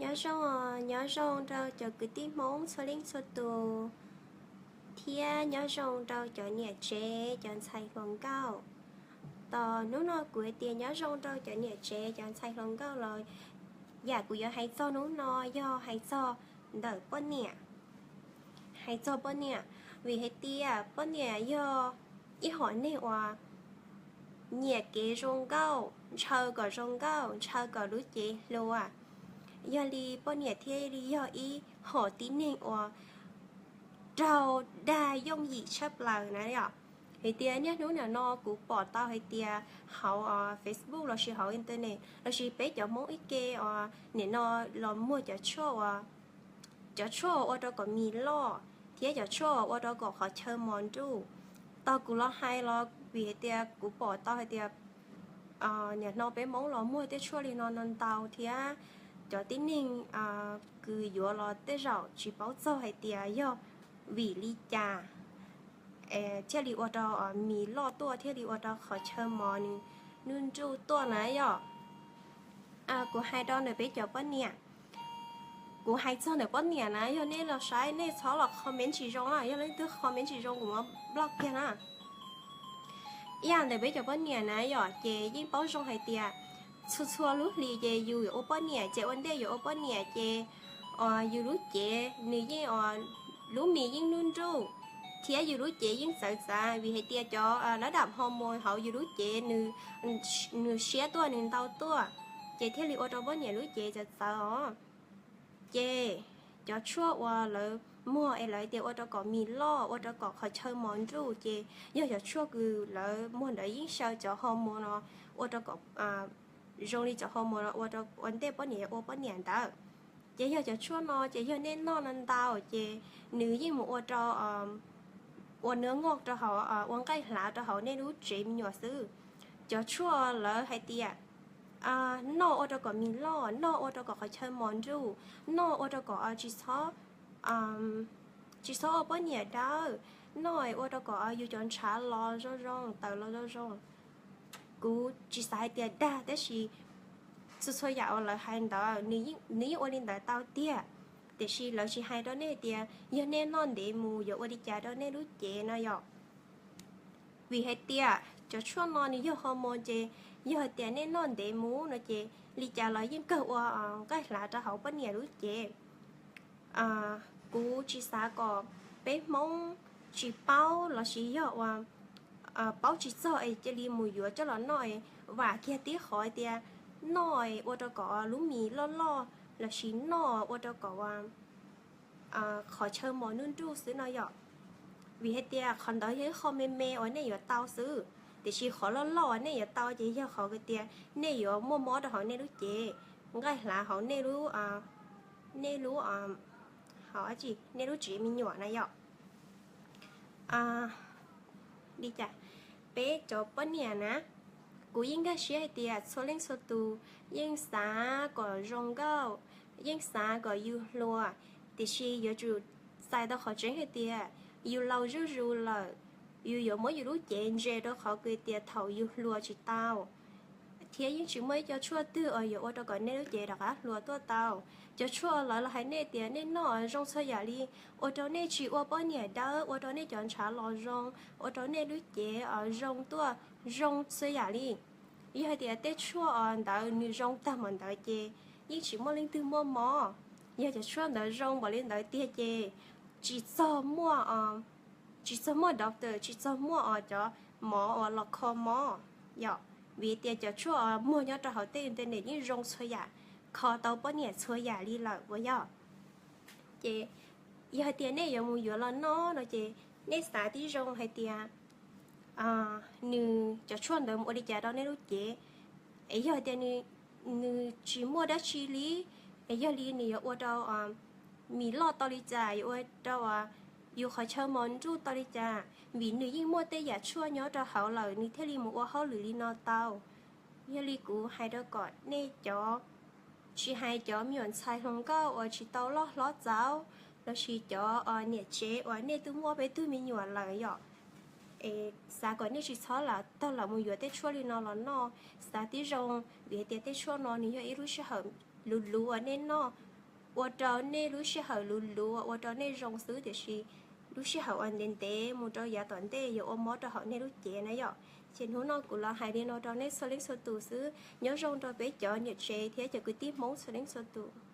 Nyob zoo, nyob zoo rau cov kwv tij Hmoob txhua leej txhua tus, thiab nyob zoo rau cov niam tsev cov ntxhais hluas nkauj. Tos hnub no kuv hais tias nyob zoo rau cov niam tsev cov ntxhais hluas nkauj los yam kuv yuav hais txog hnub no yog hais txog ntawm poj niam. Hais txog poj niam, vim hais tias poj niam yog ib hom neeg uas nyiam kev zoo nkauj, ntshaw kom zoo nkauj, ntshaw kom lub cev hluas. Yog li poj niam thiaj li yog ib hom tib neeg uas raug dag yooj yim tshaj plaws na yom. Hais tias niaj hnub nim no kuv pom tau hais tias hauv Facebook lossis hauv internet lossis peb cov Hmoob ib ke uas nim no los muag cov tshuaj uas cov tshuaj uas ua rau kom mis loj thiab cov tshuaj uas ua rau kom qhov chaw mos nruj. Tau kuv los hais los vim hais tias kuv pom tau hais tias nim no peb Hmoob los muag tej tshuaj li no no ntau thiab cov tib neeg kws yuav los tej zaum tsis paub txog hais tias yog vim li cas thiaj li ua rau mis loj tuaj thiaj li ua rau qhov chaw mos nws nruj tuaj na yom. Kuv hais rau ntawm peb cov poj niam, kuv hais txog ntawm poj niam na, yog nej los saib nej txhob los comment tsis zoo na, yog leej twg comment tsis zoo kuv muab block kiag na. Ib yam ntawm peb cov poj niam na yom, ces yeej paub zoo hais tias txhua txhua lub hlis ces yus yuav ua poj niam, ces ua ntej yuav ua poj niam ces yus lub cev nws yeej, lub mis yeej nruj nruj thiab yus lub cev yeej txawv txav vim hais tias cov lab dam hormone hauv yus lub cev nws siab tuaj nws ntau tuaj, ces thiaj li ua rau poj niam lub cev txawv txawv os. Ces cov tshuaj uas lawv muag es lawv tias ua rau kom mis loj ua rau kom qhov chaw mos nruj ces yog cov tshuaj kws lawv muag ntawd yeej xyaw cov hormone no ua rau kom zoo li cov hormone no ua rau ua ntej poj niam yuav ua poj niam ntawd. Ces yog cov tshuaj no ces yog nej noj no ntau ces nws yeej mus ua rau ua nws ngoj rau hauv, ua nqaij hlav rau hauv nej lub tsev me nyuam xwb. Cov tshuaj lawv hais tias noj ua rau kom mis loj, noj ua rau kom qhov chaw mos nruj, noj ua rau kom tsis txhob, tsis txhob ua poj niam dawb, noj ua rau kom yus cov ntshav los zoo zoo, tawm los zoo zoo. Kuv tsis xav hais tias dag tab sis txhua txhua yam uas lawv hais ntawd nws yeej ua li ntawd tau tiag, tiam sis lawv tsis hais rau nej tias yog nej noj ntev mus yuav ua li cas rau nej lub cev no yom. Vim hais tias cov tshuaj no nws yog hormone ces yog hais tias nej noj ntev mus no ces li cas los yeej kawg ua nqaij hlav rau hauv poj niam lub cev. Kuv tsis xav kom peb Hmoob tsis paub lossis yog uas paub tsis txog es cia li mus yuav coj los noj, vam kiag tib qhov tias noj ua rau kom lub mis loj loj lossis noj ua rau kom qhov chaw mos nruj nruj xwb no yom. Vim hais tias qhov ntawd yog ib qho me me uas nej yuav tau xwb, tiam sis qhov loj loj uas nej yuav tau ces yog qhov tias nej yuav muaj mob rau hauv nej lub cev, nqaij hlav hauv nej lub, nej lub, hauv, nej lub tsev me nyuam na yom. Li cas, peb cov poj niam na, kuv yeej nkag siab hais tias txhua leej txhua tus yeej xav kom zoo nkauj, yeej xav kom yus hluas, tiam sis yuav tsum txais tau qhov tseeb hais tias yus laus zuj zus lawm, yus yuav muab yus lub cev ntse rau qhov kws tias thaum yus hluas tsis tau. Thiab yeej tsis muaj ib co tshuaj twg uas yuav ua rau kom nej lub cev rov qab hluas tuaj tau. Cov tshuaj lawv los hais nej tias nej noj zoo txhua yam li, ua rau nej tsis ua poj niam dawb, ua rau nej cov ntshav los zoo, ua rau nej lub cev zoo tuaj, zoo txhua yam li. Yog hais tias tej tshuaj ntawd nws zoo tag npaum ntawd ces yeej tsis muaj leej twg muaj mob. Yog cov tshuaj ntawd zoo npaum li ntawd tiag ces tsis txog muaj, tsis txog muaj doctor, tsis txog muaj os cov mov uas los kho mob yom. Vim tias cov tshuaj muag nyob rau hauv tej internet yeej zoo txhua yam, kho tau poj niam txhua yam li lawm puas yog? Ces yog hais tias nej yuav mus yuav los noj no ces nej xav tib zoo hais tias nws cov tshuaj ntawd mus ua li cas rau nej lub cev. Es yog hais tias nws tsis muaj dab tsi li, es yog li nws yuav ua rau mis loj tau li cas, yuav ua rau yus qhov chaw mos nruj tau li cas, vim nws yeej muaj tej yam tshuaj nyob rau hauv lawm nws thiaj li mus ua hauj lwm li no tau. Yog li kuv hais rau kom nej cov, tsis hais cov me nyuam ntxhais hluas nkauj uas tsis tau loj hlob txaus, lossis cov niam tsev uas nej twb muaj peb tug me nyuam lawm yom, es xav kom nej tsis txhob lam tag los mus yuav tej tshuaj li no los noj. Xav tib zoo, vim tias tej tshuaj no nws yog ib lub sij hawm luv luv uas nej noj ua rau nej lub sij hawm luv luv, ua rau nej zoo xwb, tiam sis lub sij hawm uas ntev ntev mus rau yav tom ntej yuav ua mob rau hauv nej lub cev na yom. Ces hnub no kuv los hais li no rau nej txhua leej txhua tus xwb, nyob zoo rau peb cov niam tsev thiab cov kwv tij Hmoob txhua leej txhua tus.